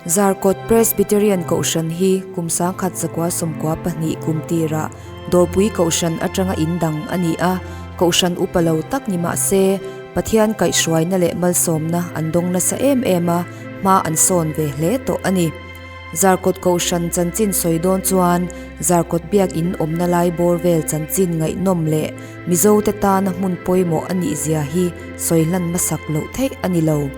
Zarkawt Presbyterian Kohhran hi kum 1992 kum tirah Dawrpui Kohhran atanga in dang a ni a, Kohhran upa lo tak ni mah se, Pathian kaihhruaina leh malsawmna an dawng nasa em em a, hma an sawn ve hle tawh a ni. Zarkawt Kohhran chanchin sawi dawn chuan Zarkawt Biakin awmna lai bawr vel chanchin ngaihnawm leh Mizote tana hmun pawimawh a nih zia hi sawi hlan hmasak loh theih a ni lo.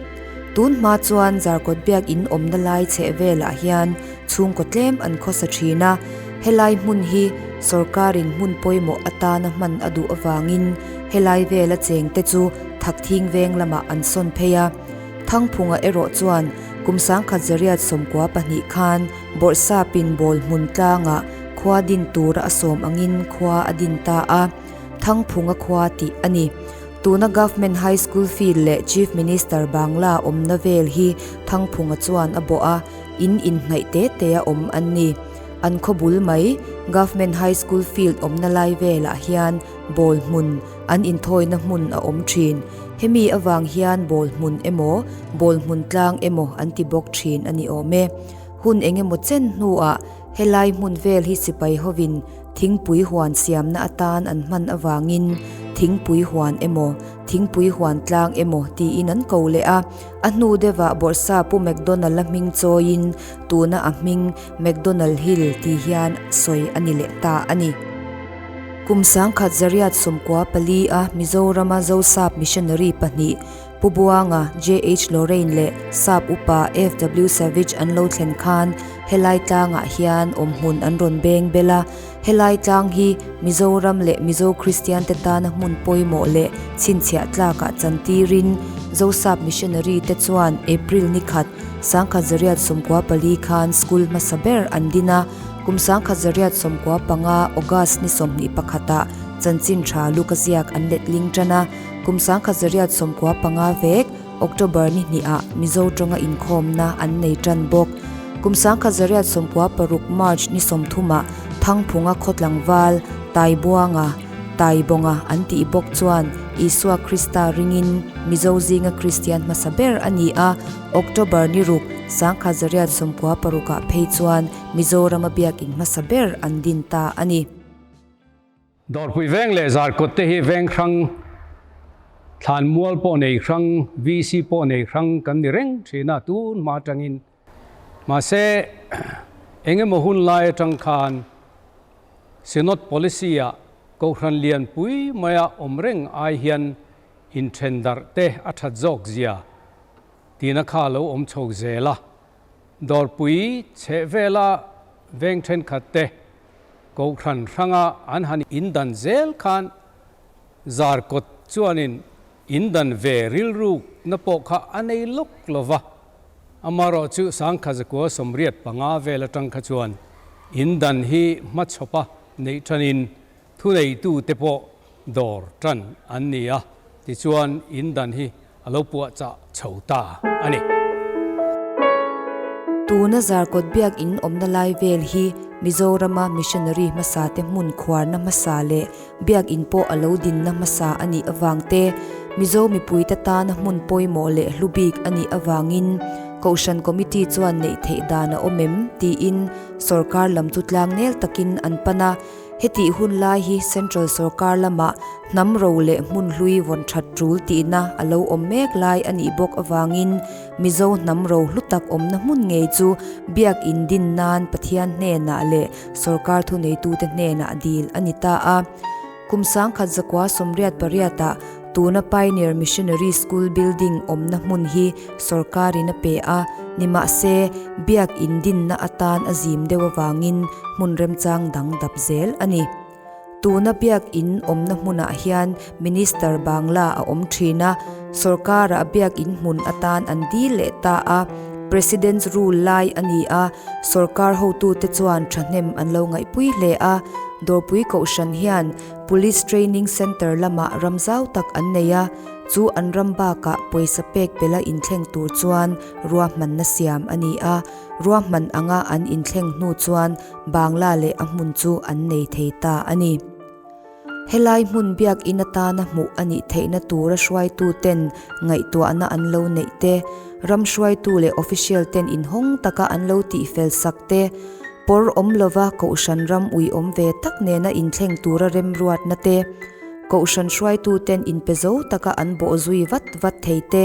Tun hma chuan Zarkawt Biakin awmna lai chheh velah hian chhungkaw tlem an khawsa thin a, helai hmun hi sorkarin hmun pawimawh atana hman a duh avangin helai vela chengte chu Thakthing veng lamah an sawn phei a. Thangphunga erawh chuan kum 1992 khan Bawrhsapin bawl hmun tlangah khua din tura a sawm angin khua a din ta a, Thangphunga khua tih a ni. Tuna Government High School field leh Chief Minister Bangla awmna vel hi Thangphunga chuan a bawh a, in inhnaih te te a awm an ni. An khaw bul mai, Government High School field awmna lai velah hian ball hmun, an inthawina hmun a awm thin. Hemi avang hian ball hmun emaw, ball hmun tlang emaw an ti bawk thin a ni awm e. Hun engemaw chen hnuah helai hmun vel hi sipai hovin Thingpui huan siamna atan an hman avangin thingpui huan emaw, thingpui huan tlang emaw tiin an ko leh a. A hnu deuhah Bawrhsa Pu McDonald-a hming chawiin tuna a hming McDonald Hill ti hian sawi a ni leh ta a ni. Kum 1994 a Mizorama Zosap Missionary pahnih Pu Buanga, JH Lorraine leh Sap Upa FW Savage an lo thlen khan helai tlangah hian awmhmun an rawn beng bel a. Helai tlang hi Mizoram leh Mizo Kristian te tana hmun pawimawh leh chhinchhiah tlakah chantirin Zosap Missionary te chuan April ni khat, 1994 khan school hmasa ber an din a. Kum 1995 August ni 21 ah chanchin tha lu ka ziak an letling tan a. Kum 1995 vek, October ni hnihah Mizo tawnga inkhawmna an nei tan bawk. Kum 1996 March ni 30ah Thangphunga khawtlangval Taibuanga, Taibawnga an tih bawk chuan Isua Krista ringin Mizo zinga Kristian hmasa ber a ni a, October ni ruk, 1996 ah phei chuan Mizorama biakin hmasa ber an din ta a ni. Dawrpui veng leh Zarkawt te hi veng hrang, thlan mual pawh nei hrang, VC pawh nei hrang kan ni reng thin a, tun hma atangin. Mahse, engemaw hun lai atang khan Synod Policy ah Kohhran lianpui maia awm reng ai hian inthen darh te a that zawk zia tina kha lo awm chho zel a. Dawrpui chheh vela veng thenkhat te Kohhran hranga an han indan zel khan Zarkawt chuanin indan ve rilrukna pawh kha a nei lawk lo va, amaherawh chu 1985 vel atang kha chuan indan hi hmachhawpa neih tanin thuneitute pawh dawr tan an ni a, tichuan indan hi a lo puahchah chho ta a ni. Tuna Zarkawt Biakin awmna lai vel hi Mizorama missionary hmasa te hmun khuarna hmasa leh biakin pawh a lo dinna hmasa a nih avang te, Mizo mipuite tana hmun pawimawh leh hlu bik a nih avangin Kohhran Committee chuan neih theih dan a awm em? tiin sorkar lam chu tlangnel takin an pan a. Hetih hun lai hi Central sorkar lamah hnam ro leh hmun hlui vawn that tul tihna a lo awm mek lai a nih bawk avangin Mizo hnam ro hlu tak awmna hmun ngei chu biak in din nan Pathian hnenah leh sorkar thuneitute hnenah dil a ni ta a. Kum 1988 ah tuna Pioneer Missionary School building awmna hmun hi sorkarin a pe a, nimahse biak in dinna atan a zim deuh avangin hmun remchang dang dap zel a ni. Tuna biak in awmna hmunah hian Minister Bangla a awm thin a, sorkarah biak in hmun atan an dil leh ta a, President's Rule lai a ni a, sorkar hotute chuan thahnem an lo ngaihpui hle a, Dawrpui Kohhran hian Police Training Centre lamah ram zau tak an nei a, chu an ram bakah pawisa pek bela inthleng tur chuan ruahmanna siam a ni a, ruahman anga an inthleng hnu chuan Bangla leh a hmun chu an nei thei ta a ni. Helai hmun biakinn atana hmuh a nih theihna tura hruaituten ngaihtuahna an lo neih te, ram hruaitu leh official ten inhawng taka an lo tihfel sak te, pawr awm lova kohhran ram uiawm ve tak nena inthleng tura remruatna te, kohhran hruaituten inpe zo taka an bawhzui vat vat thei te,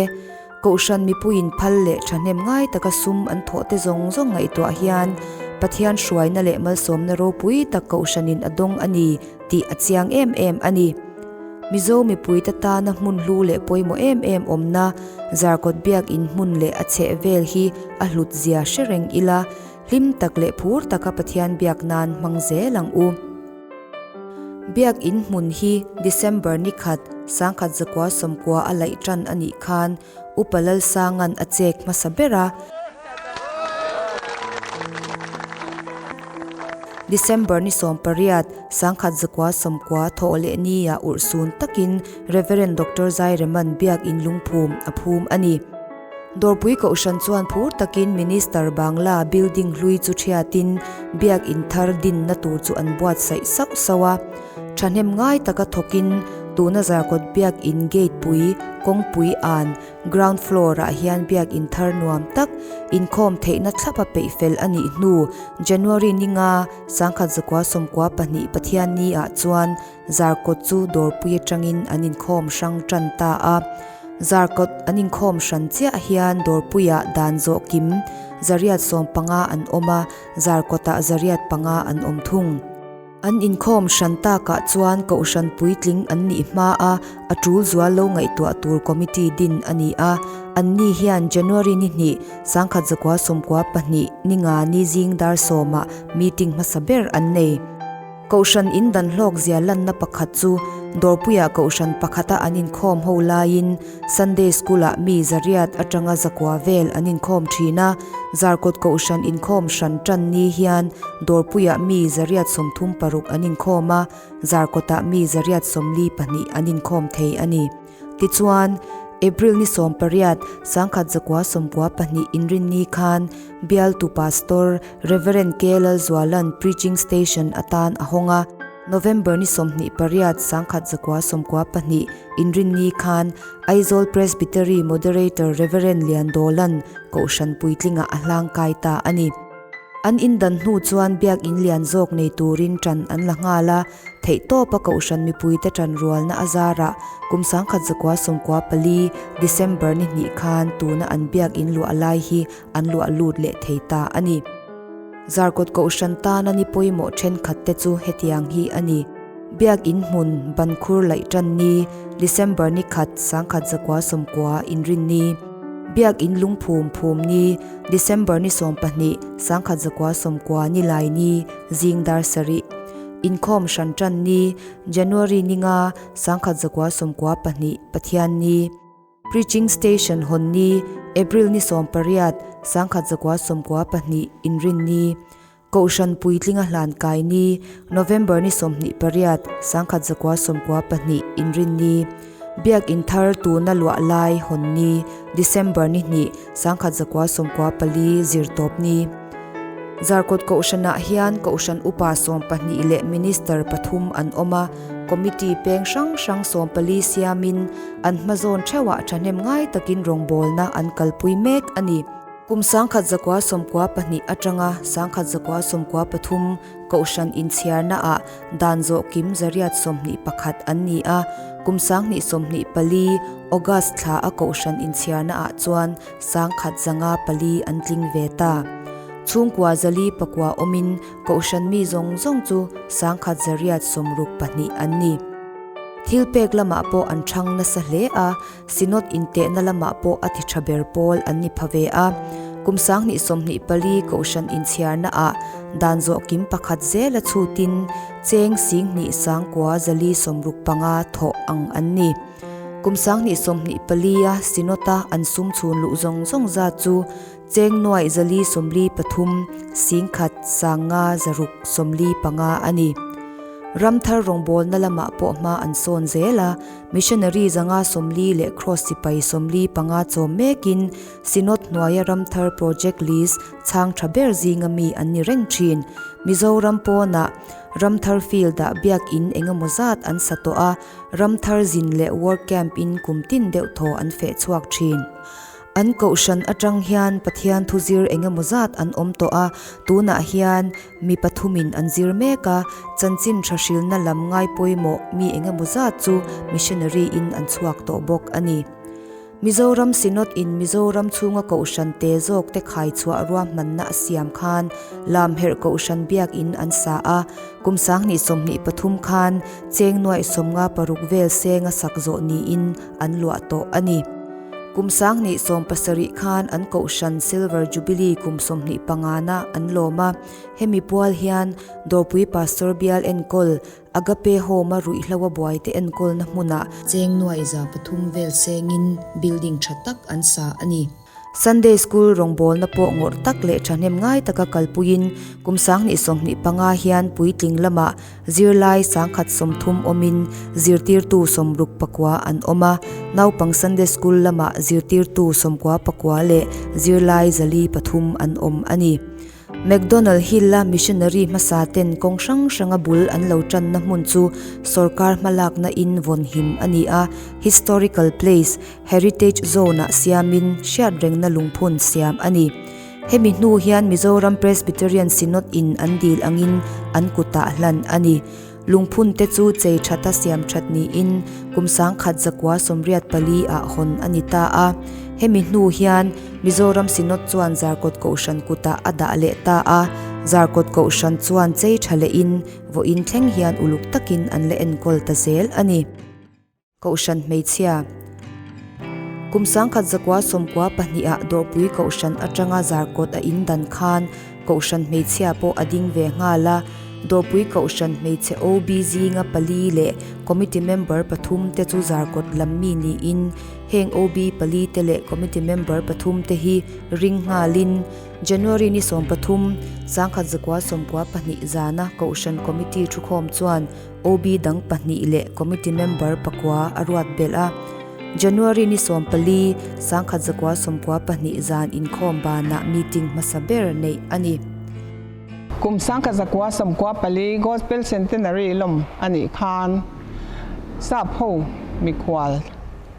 Kohhran mipuiin phal leh thahnem ngai taka sum an thawh te zawng zawng ngaihtuah hian Pathian hruaina leh malsawmna ropui tak kohhranin a dawng a ni tih a chiang em em a ni. Mizo mipuite tana hmun hlu leh pawimawh em em awmna Zarkawt biak in hmun leh a chheh vel hi a hlut zia hre reng ila, hlim tak leh phur taka Pathian biak nan hmang zel ang u. Biak in hmun hi December ni khat, 1990 a laih tan a nih khan Upa Lalsanga'n a chek hmasa ber a. December ni 18, 1990 thawh leh nia urhsun takin Rev. Doctor Zaireman Biak in lungphum a phum a ni. Dawrpui Kohhran chuan phur takin Minister Bangla building hlui chu thiatin Biak In thar dinna tur chu an buatsaih sauh sauh a. Thahnem ngai taka thawkin tuna Zarkawt Biak In gate pui, kawngpui an, ground floor ah hian Biak In thar nuam tak inkhawm theihna thlapa peih fel a nih hnu January ninga 1992 Pathianni ah chuan Zarkawt chu dawrpui atangin an inkhawm hrang tan ta a. Zarkawt an inkhawm hran chiah hian dawrpuiah dan zawh kim zariat 15 an awm a, Zarkawtah zariat panga an awm thung. An inkhawm hran takah chuan kohhran puitling an nih hma a, a tul zual lo ngaihtuah tur committee din a ni a. Anni hian January ni hnih, 1992 ninga ni zing dar sawmah meeting hmasa ber an nei. Kohhran in dan hlawk zia lanna pakhat chu Dawrpuiah kohhran pakhata an inkhawm ho laiin Sunday School-ah mi zariat atanga zakua vel an inkhawm thin a, Zarkawt kohhran inkhawm hran tan ni hian Dawrpuiah mi zariat 36 an inkhawm a, Zarkawtah mi zariat 42 an inkhawm thei a ni. Tichuan, April ni 18, 1992 inrinni khan Bialtu Pastor Rev. K. Lalzuala'n Preaching Station atan a hawng a. November ni 28, 1992 inrinni khan Aizawl Presbytery Moderator Rev. Liandawla'n Kohhran puitlingah a hlangkai ta a ni. An indan hnu chuan Biak In lian zawk nei turin ṭan an la nghal a. Theihtawpa Kohhran mipuite ṭanrualna a zarah kum 1994 December ni hnih khan tuna an biak in luah lai hi an luah lut leh thei ta a ni. Zarkawt Kohhran tana ni pawimawh thenkhat te chu hetiang hi a ni. Biak in hmun bankhur laih ṭan ni, December ni khat 1990 inrin ni. Biak in lungphum phum ni, December ni 12, 1990 ni lai ni, zing dar sarih. Inkhawm hran tan ni, January ni nga, 1992 Pathian ni. Preaching Station hawn ni, April ni 18, 1992 Inrin ni. Kohhran puitlinga hlan kai ni, November ni 28, 1992 Inrin ni. Biak in thar tuna luah lai hawn ni, December ni hnih, 1994 Zirtawp ni. Zarkawt Kohhranah hian Kohhran Upa 12 leh Minister pathum an awm a, Committee peng hrang hrang 14 siamin an hmazawn theuhah thahnem ngai takin rawngbawlna an kalpui mek a ni. Kum 1992 atanga 1993 Kohhran inchhiarnaah dan zawh kim zariat 21 an ni a, kum 2024 August thla a Kohhran inchhiarnaah chuan 1104 an tling ve ta. Chhungkua zali pakua awmin Kohhran mi zawng zawng chu 1162 an ni. Thil pek lamah pawh an chhang nasa hle a, Synod intehna lamah pawh a ti tha ber pawl an ni pha ve a. Kum 2024 Kohhran inchhiarnaah dan zawh kim pakhat zela chhutin cheng 10,000 sangkua zali 65 thawh ang an ni. Kum 2024 a Synod-a an sum chhun luh zawng zawng zat chu cheng nuaih zali 43 singkhat sanga zaruk 45 a ni. Ramthar rawngbawlna lamah pawh hma an sawn zel a, Missionary 500 40 leh Kraws sipai 45 chawm mekin Synod hnuaia Ramthar Project List chhang tha ber zinga mi an ni reng thin. Mizoram pawnah Ramthar Field-ah biakin engemaw zat an sa tawh a, Ramthar zin leh Work Camp in kum tin deuh thaw an feh chhuak thin. An kohhran atang hian Pathian thu zir engemaw zat an awm tawh a, tunah hian mi pathumin an zir mek a, chanchin tha hrilna lam ngai pawimawh mi engemaw zat chu missionary in an chhuak tawh bawk a ni. Mizoram Synod in Mizoram chhunga kohhran te zawk te khai chhuah ruahmanna a siam khan Lamherh Kohhran biakin an sa a, kum 2023 khan cheng nuaih 56 vel senga sak zawh niin an luah tawh a ni. Kum 2017 khan an Kohhran Silver Jubilee kum 25 na an lawm a, hemi pual hian Dawrpui Pastor Bial enkawl Agape Home-a ruihhlo a buaite enkawlna hmunah cheng nuaih 300 vel sengin building tha tak an sa a ni. Sunday School rawngbawlna pawh ngawrh tak leh thahnem ngai taka kalpuiin kum 2025 hian puitling lamah zirlai 130 awmin zirtirtu 69 an awm a, naupang Sunday School lamah zirtirtu 99 leh zirlai 403 an awm a ni. McDonald Hill-a missionary hmasa ten kawng hrang hranga bul an lo tanna hmun chu sorkar hmalakna in vawnhim a ni a, historical place, Heritage Zone-ah siamin hriatrengna lungphun siam a ni. Hemi hnu hian Mizoram Presbyterian Synod in an dil angin an kutah hlan a ni. Lungphun te chu chei thata siam that niin kum 1984 ah hawn a ni ta a. Hemi hnu hian Mizoram Synod chuan Zarkawt Kohhran kutah a dah leh ta a. Zarkawt Kohhran chuan chei tha lehin vawiin thleng hian uluk takin an la enkawl ta zel a ni. Kohhran hmeichhia. Kum 1992 ah Dawrpui Kohhran atanga Zarkawt a in dan khan Kohhran hmeichhia pawh a ding ve nghal a. Dawrpui Kohhran hmeichhe OB zinga pali leh Committee member pathum te chu Zarkawt lam mi niin heng OB pali te leh Committee member pathum te hi ring nghalin January ni 13, 1992 zana Kohhran Committee thukhawm chuan OB dang pahnih leh committee member pakua a ruat belh a. January ni 14, 1992 zan inkhawm banah meeting hmasa ber neih a ni. Kum 1994 Gospel Centenary lawm a nih khan sap ho mikhual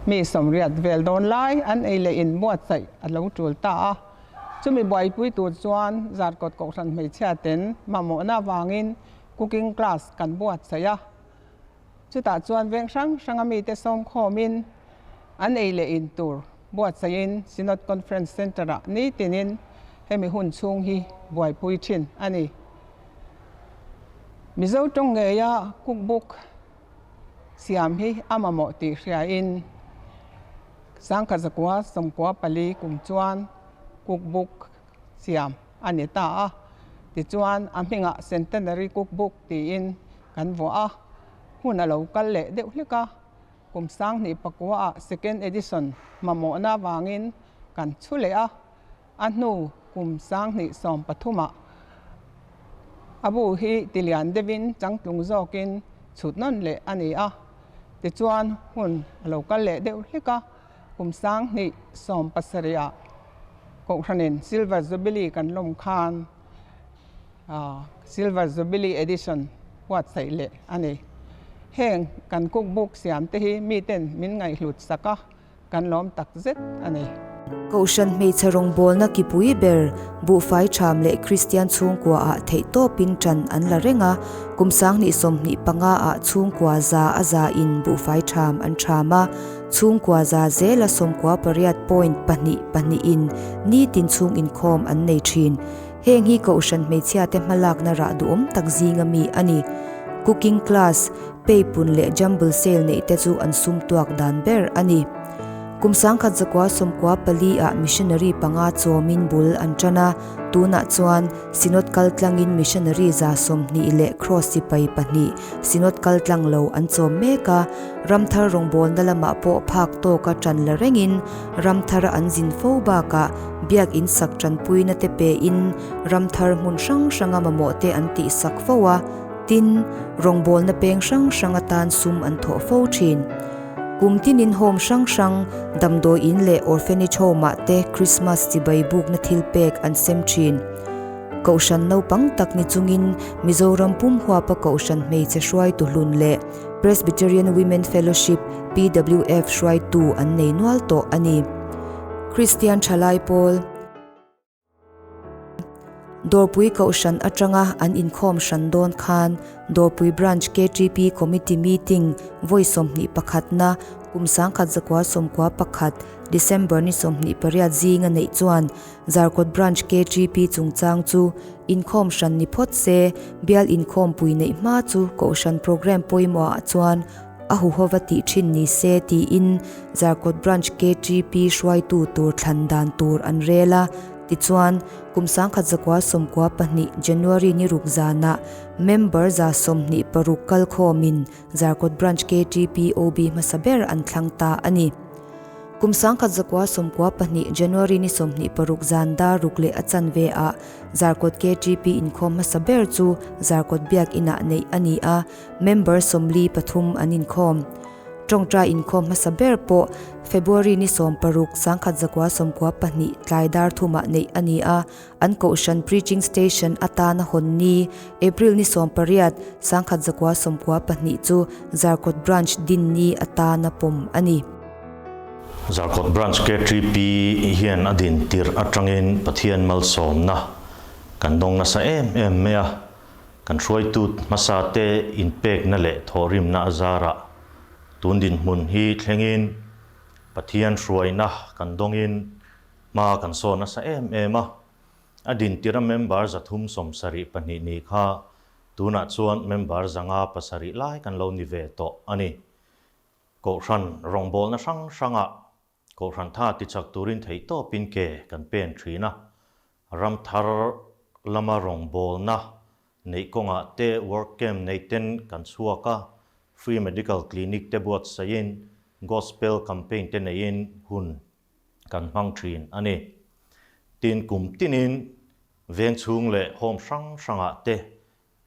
mi 80 vel dawn lai an ei leh in buatsaih a lo tul ta a. Chumi buaipui tur chuan Zarkawt Kohhran hmeichhia ten mamawhna avangin Cooking class kan buatsaih a, chutah chuan veng hrang hranga mite sawmkhawmin an ei leh in tur buatsaihin Synod Conference Centre-ah nitinin hemi hun chhung hi buaipui thin a ni. Mizo tawng ngeia cookbook siam hi a mamawh tih hriain 1994 kum chuan cookbook siam a ni ta a. Tichuan, a hmingah Centenary Cookbook tiin kan vuah a, hun a lo kal leh deuh hlek a. Kum 2009 ah second edition mamawhna avangin kan chhu leh a, a hnu kum 2013 ah a bu hi tilian deuhin changtlung zawkin chhut nawn leh a ni a. Tichuan, hun a lo kal leh deuh hlek a. Kum 2017 ah Kohhranin Silver Jubilee kan lawm khan Silver Jubilee Edition buatsaih leh a ni. Heng kan cookbook siam te hi miten min ngaihhlut sak a, kan lawm tak zet a ni. Kohhran hmeichhe rawngbawlna kipui ber buhfai tham leh Kristian chhungkua ah theihtawpin tan an la reng a, kum 2025 ah chhungkua za a za in buhfai tham an tham a. Chhungkua za zela 98 point pahnih pahnihin nitin chhung inkhawm an nei thin. Heng hi Kohhran hmeichhiate hmalakna rah duhawm tak zinga mi a ni. Cooking class, peipun leh jumble sale neih te chu an sum tuak dan ber a ni. Kum 1994 ah missionary panga chawmin bul an tan a, tunah chuan Synod kaltlangin missionary 120 leh Kraws sipai pahnih Synod kaltlang lo an chawm mek a, Ramthar rawngbawlna lamah pawh phak tawka tan la rengin Ramthara an zin fo bakah biakin sak tanpuina te pein Ramthar hmun hrang hranga mamawh te an tihsak fo a. Tin, rawngbawlna peng hrang hrang atan sum an thawh fo thin. Kum tinin home hrang hrang, damdawi in leh orphanage home ah te Christmas chibai bukna thil pek an sem thin. Kohhran naupang tak ni chungin Mizoram pum huapa kohhran hmeichhe hruaitu hlun leh Presbyterian Women Fellowship, PWF, hruaitu an nei nual tawh a ni. Kristian thalai pawl. Dawrpui Kohhran atanga an inkhawm hran dawn khan Dawrpui Branch KTP Committee Meeting vawi 21 na kum 1991 December ni 28 zinga neih chuan Zarkawt Branch KTP chungchang chu inkhawm hran ni phawt se bial inkhawmpui neih hma chu Kohhran Programme pawimawhah chuan a huhova tih thin ni se tiin Zarkawt Branch KTP hruaitu tur thlan dan tur an rel a. Tichuan, kum 1992 January ni ruk zanah member 26 kalkhawmin Zarkawt Branch KTP OB hmasa ber an thlang ta a ni. Kum 1992 January ni 26 zan dar ruk leh a chanve ah Zarkawt KTP inkhawm hmasa ber chu Zarkawt Biak Inah neih a ni a, Member 43 an inkhawm. Tawngtai inkhawm hmasa ber pawh February ni 16, 1992 tlai dar thumah neih a ni a, an Kohhran Preaching Station atana hawn ni April ni 18, 1992 chu Zarkawt Branch din ni atana pawm a ni. Zarkawt Branch KTP hian a din tirh atangin Pathian malsawmna kan dawng nasa em em mai a. Kan hruaitu hmasa te inpekna leh thawhrimna a zarah tun dinhmun hi thlengin Pathian hruaina kan dawngin hma kan sawn nasa em em a. A dintira member 372 ni kha tunah chuan member 507 lai kan lo ni ve tawh a ni. Kohhran rawngbawlna hrang hrangah Kohhran tha tichak turin theihtawpin ke kan pen thin a. Ram thar lama rawngbawlna neih kawngah te work camp nei ten kan chhuak a, free medical clinic te buatsaihin gospel campaign te neiin hun kan hmang thin a ni. Tin, kum tinin veng chhung leh home hrang hrangah te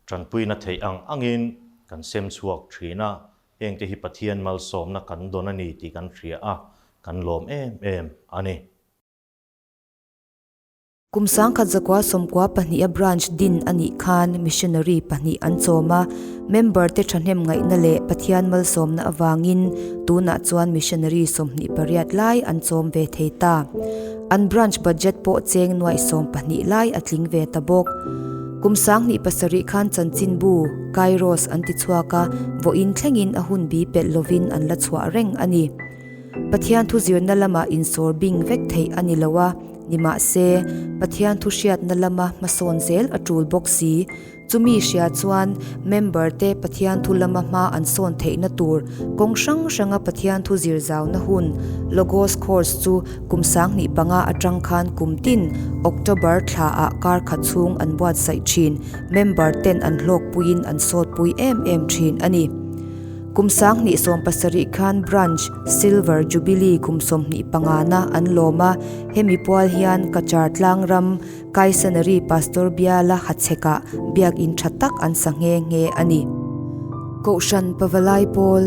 tanpuina theih ang angin kan sem chhuak thin a, hengte hi Pathian malsawmna kan dawn a ni tih kan hria a, kan lawm em em a ni. Kum 1992 a branch din a nih khan missionary pahnih an chawm a, member te thahnem ngaihna leh Pathian malsawmna avangin tunah chuan missionary 28 lai an chawm ve thei ta. An branch budget pawh cheng nuaih 12 lai a tling ve ta bawk. Kum 2007 khan chanchinbu, Kairos an ti chhuak a, vawiin thlengin a hun bi pelh lovin an la chhuah reng a ni. Pathian thu zirna lamah insawr bing vek theih a ni lo a, nimahse, Pathian thu hriatna lama hmasawn zel a tul bawk si. Chumi hria chuan member te Pathian thu lama hma an sawn theihna tur kawng hrang hranga Pathian thu zir zauna hun Logos Course chu kum 2005 atang khan kum tin October thla ah kar khat chhung an buatsaih thin, member ten an hlawkpuiin an sawtpui em em thin a ni. Kum 2017 khan Branch Silver Jubilee kum 25 na an lawm a, hemi pual hian Cachar tlang ram Kaisanary Pastor Biala Hachhekah biakin tha tak an sa nghe nghe a ni. Kohhran Pavalai Pawl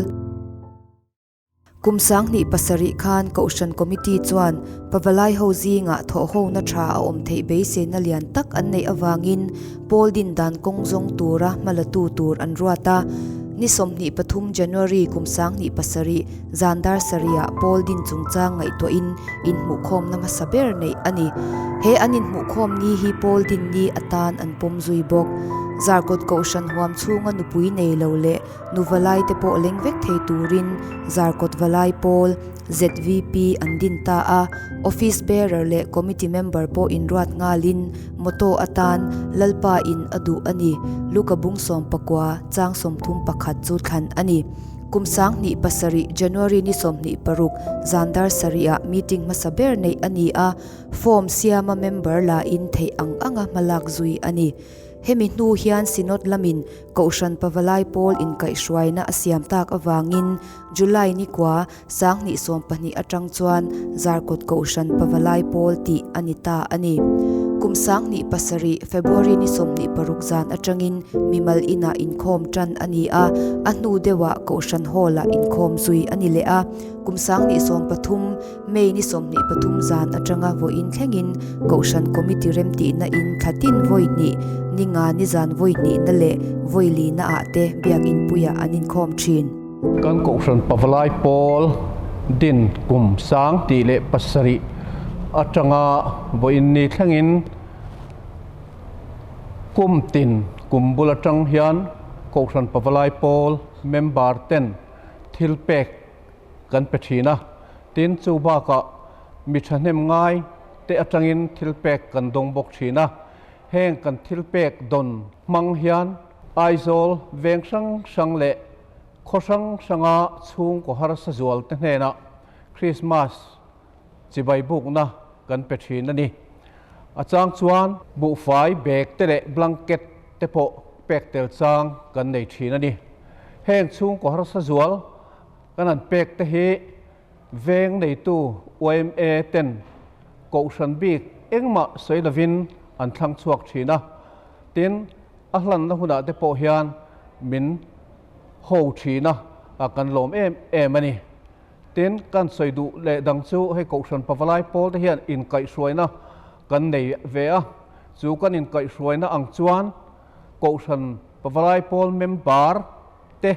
Kum 2007 khan Kohhran Committee chuan Pavalai ho zingah thawhhona tha a awm theih beiseina lian tak an neih avangin Pawl din dan kawng zawng tura hmalatu tur an ruat a, ni 23 January kum 2007 zan dar sarihah Pawl din chungchang ngaihtuahin inhmuhkhawmna hmasa ber neih a ni. He an inhmuhkhawm ni hi Pawl din ni atan an pawm zui bawk. Zarkawt Kohhran huam chhunga nupui nei lo leh nu valai te pawh leng vek thei turin Zarkawt Valai Pawl, ZVP, an din ta a, Office Bearer leh Committee Member pawh inruat nghalin motto atan Lalpa in a duh a ni, Luka bung 19 chang 31 chu thlan a ni. Kum 2007 January ni 26 zan dar sarihah meeting hmasa ber neih a ni a, form siama member la in theih ang anga hmalak zui a ni. Hemi hnu hian Synod lamin Kohhran Pavalai Pawl inkaihhruaina a siam tak avangin July ni kua 2012 atang chuan Zarkawt Kohhran Pavalai Pawl tih a ni ta a ni. Kum 2007, February ni 26 zan atangin mimal inah inkhawm tan a ni a, a hnu deuhah Kohhran Hall-ah inkhawm zui a ni leh a. Kum 2013, May ni 23 zan atanga vawiin thlengin Kohhran Committee remtihna in thla tin vawi hnih, ni nga ni zan vawi hnihna leh vawi lina ah te Biakin puiah an inkhawm thin. Kan Kohhran Pavalai Pawl din kum 2007 atanga vawiin ni thlengin kum tin kum bul atang hian Kohhran Pavalai Pawl member ten thil pek kan pe thin a, tin chu bakah mi thahnem ngai te atangin thil pek kan dawng bawk thin a, heng kan thil pek dawn hmang hian Aizawl veng hrang hrang leh khaw hrang hranga chhungkaw harsa zual te hnenah Krismas chibai bukna kan pe thin a ni. A chang chuan buhfai bag te leh blanket te pawh pek tel chang kan nei thin a ni. Heng chhungkaw harsa zual kan han pek te hi veng neitu yma ten kohhran bik engmah sawi lovin an thlang chhuak thin a, tin a hlanna hunah te pawh hian min ho thin a, kan lawm em em a ni. Tin, kan sawi duh leh dang chu hei Kohhran Pavalai pawl te hian inkaihhruaina kan nei ve a, chu kan inkaihhruaina ang chuan Kohhran Pavalai pawl member te,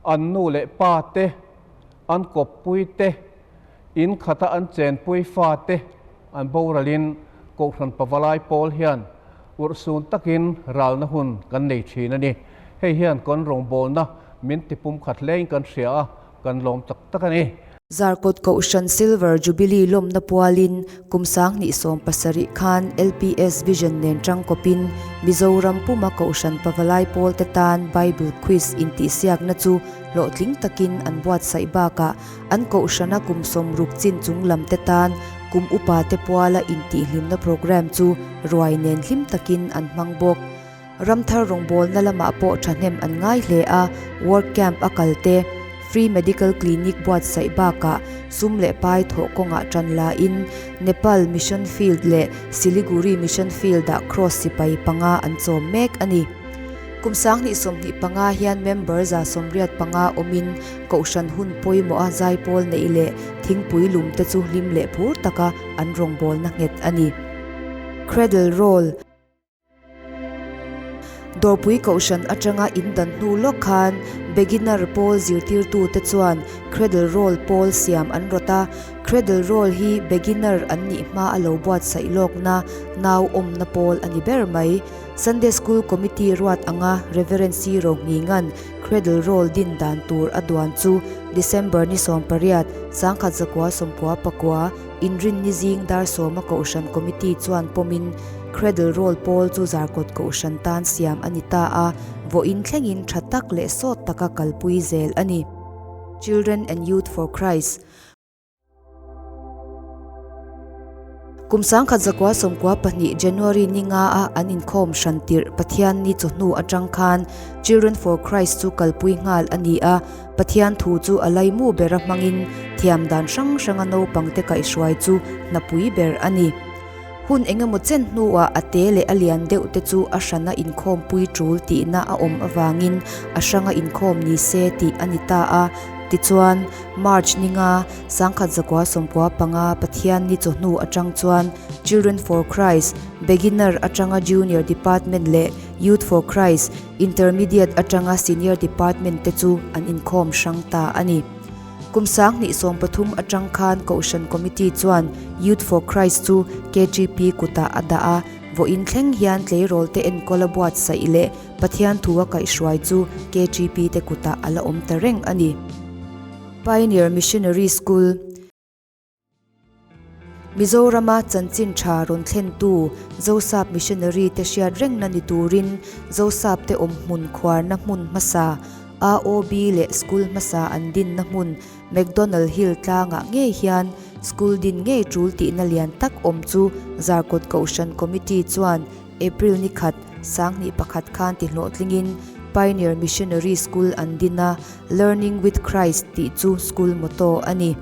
an nu leh pa te, an kawppui te, in khata an chenpui fa te an boralin Kohhran Pavalai pawl hian urhsun takin ralna hun kan nei thin a ni. Hei hian kan rawngbawlna min tipum khat hlein kan hria a, kan lawm tak tak a ni. Zarkawt Kohhran Silver Jubilee lawmna pualin kum 2017 khan LPS Vision nen tangkawpin Mizoram puma Kohhran Pavalai pawlte tan Bible Quiz intihsiakna chu hlawhtling takin an buatsaih bakah an Kohhrana kum 60 chin chung lamte tan kum upate puala intihhlimna programme chu ruai nen hlim takin an hmang bawk. Ramthar rawngbawlna lamah pawh thahnem an ngai hle a, work camp a kal te, free medical clinic buatsaih bakah sum leh pai thawh kawngah tan lain Nepal Mission Field leh Siliguri Mission Field-ah Kross sipai panga an chawm mek a ni. Kum 2025 hian member 85 awmin Kohhran hun pawimawha zaipawl neih leh thingpui lum te chu hlim leh phur taka an rawngbawlna nghet a ni. Cradle Roll. Dawrpui Kohhran atanga in dan hnu lawk khan Beginner pawl zirtirtute chuan Cradle Roll pawl siam an rawt a, Cradle Roll hi Beginner an nih hma a lo buatsaih lawkna nau awmna pawl a ni ber mai. Sunday School Committee ruat anga Reverend C. Rohminga'n Cradle Roll din dan tur a duan chu December ni 18, 1999, Inrinni zing dar sawma Kohhran Committee chuan pawmin Cradle Roll pawl chu Zarkawt Kohhran tan siam a ni ta a, vawiin thlengin tha tak leh sawt taka kalpui zel a ni. Children and Youth for Christ. Kum 1992 January ni nga a an inkhawm hran tirh Pathianni chawhnu atang khan Children for Christ chu kalpui nghal a ni a, Pathian thu chu a laimu bera hmangin thiam dan hrang hranga naupangte kaihhruai chu hnapui ber a ni. Hun engemaw chen hnuah a te leh a lian deuh te chu a hrana inkhawmpui tul tihna a awm avangin a hranga inkhawm ni se tih a ni ta a. Tichuan, March ni nga, 1995 Pathian ni chawhnu atang chuan Children for Christ, Beginner atanga Junior Department leh Youth for Christ, Intermediate atanga Senior Department te chu an inkhawm hrang ta a ni. Kum 2013 atang khan Kohhran Committee chuan Youth for Christ chu KGP kutah a dah a, vawiin thleng hian tleirawl te enkawl a buatsaih leh Pathian thu a kaihhruai chu KGP te kutah a la awm ta reng a ni. Pioneer Missionary School. Mizorama chanchin tha rawn thlentu Zosap Missionary te hriat rengna ni turin Zosap te awm hmun khuarna hmun hmasa AOB leh school hmasa an dinna hmun McDonald Hill tlangah ngei hian school din ngei tul tihna lian tak awm chu Zarkawt Kohhran Committee chuan April ni khat, 2001 khan ti hlawhtlingin Pioneer Missionary School an din a, Learning with Christ tih chu school motto a ni.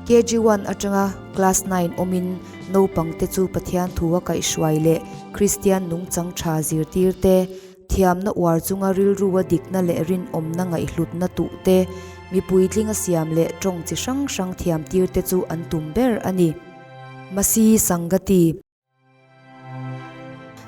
KG one atanga Class nine awmin Naupangte chu Pathian thua kaihhruai leh Kristian nungchang tha zirtir te, thiamna uar chunga rilrua dikna leh rinawmna ngaihhlutna tuh te, mipui tlinga siam leh tawng chi hrang hrang thiamtir te chu an tum ber a ni. Masi Sangati.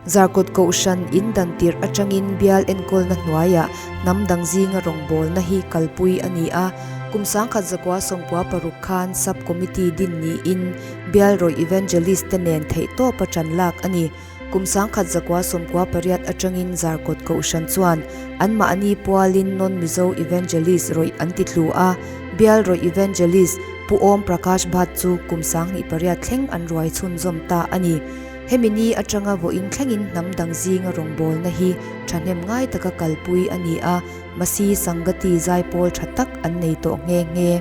Zarkawt Kohhran in dan tirh atangin bial enkawlna hnuaiah hnam dang zinga rawngbawlna hi kalpui a ni a. Kum 1996 khan Sub Committee din niin bial rawih Evangelist te nen theihtawpa tan lak a ni. Kum 1998 atangin Zarkawt Kohhran chuan anmahni pualin Non-Mizo Evangelist rawih an ti tlu a, bial rawih Evangelist Pu Om Prakash Bhat chu kum 28 thleng an ruai chhunzawm ta a ni. Hemi ni atanga vawiin thlengin hnam dang zinga rawngbawlna hi thahnem ngai taka kalpui a ni a, Masi Sangati zaipawl tha tak an nei tawh nghe nghe.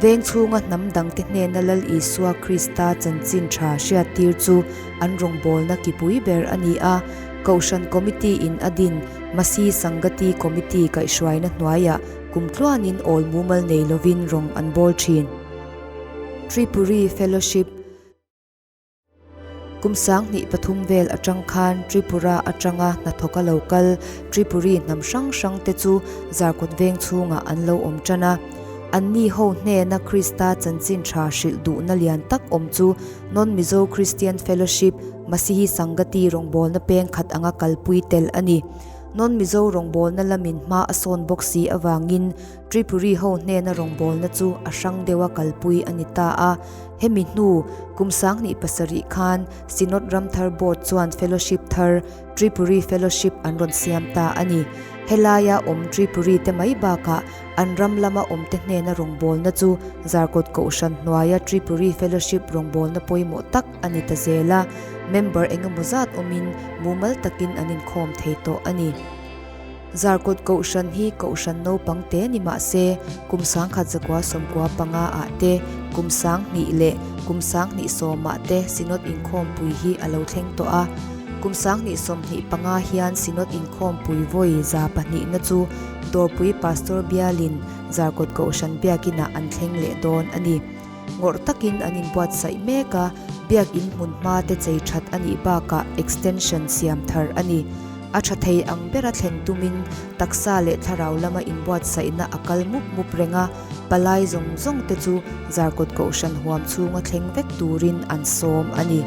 Veng chhunga hnam dangte hnena Lal Isua Krista chanchin tha hriattir chu an rawngbawlna kipui ber a ni a, Kohhran Committee in a din Masi Sangati Committee kaihhruaina hnuaiah kum tluanin awl mumal nei lovin rawng an bawl thin. Tripuri Fellowship. Kum 2003 vel atang khan Tripura atanga hnathawka lo kal Tripuri hnam hrang hrang te chu Zarkawt veng chhungah an lo awm tan a. Anni ho hnena Krista chanchin tha hrilh duhna lian tak awm chu Non-Mizo Christian Fellowship, Masihi Sangati rawngbawlna peng khat anga kalpui tel a ni. Non-Mizo rawngbawlna lamin hma a sawn bawk si avangin Tripuri ho hnena rawngbawlna chu a hrang deuha kalpui a ni ta a. Hemi hnu, kum 2007 khan Synod Ramthar Board chuan Fellowship thar, Tripuri Fellowship an rawn siam ta a ni. Helaia awm Tripuri te mai bakah an ram lama awmte hnena rawngbawlna chu Zarkawt Kohhran hnuaia Tripuri Fellowship rawngbawlna pawimawh tak a ni ta zel a, member engemaw zat awmin mumal takin an inkhawm thei tawh a ni. Zarkawt Kohhran hi Kohhran naupang te ni mah se, kum 1995 ah te, kum 2000 leh kum 2010 ah te Synod inkhawmpui hi a lo thleng tawh a. Kum 2025 hian Synod inkhawmpui vawi 200 na chu Dawrpui Pastor Bialin Zarkawt Kohhran Biakinah an thleng leh dawn a ni. Ngawrh takin an inbuatsaih mek a, biakin hmun hma te chei that a nih bakah extension siam thar a ni. A tha thei ang bera thlen tumin taksa leh thlarau lama inbuatsaihna a kal mup mup reng a, palai zawng zawng te chu Zarkawt Kohhran huam chhunga thleng vek turin an sawm a ni.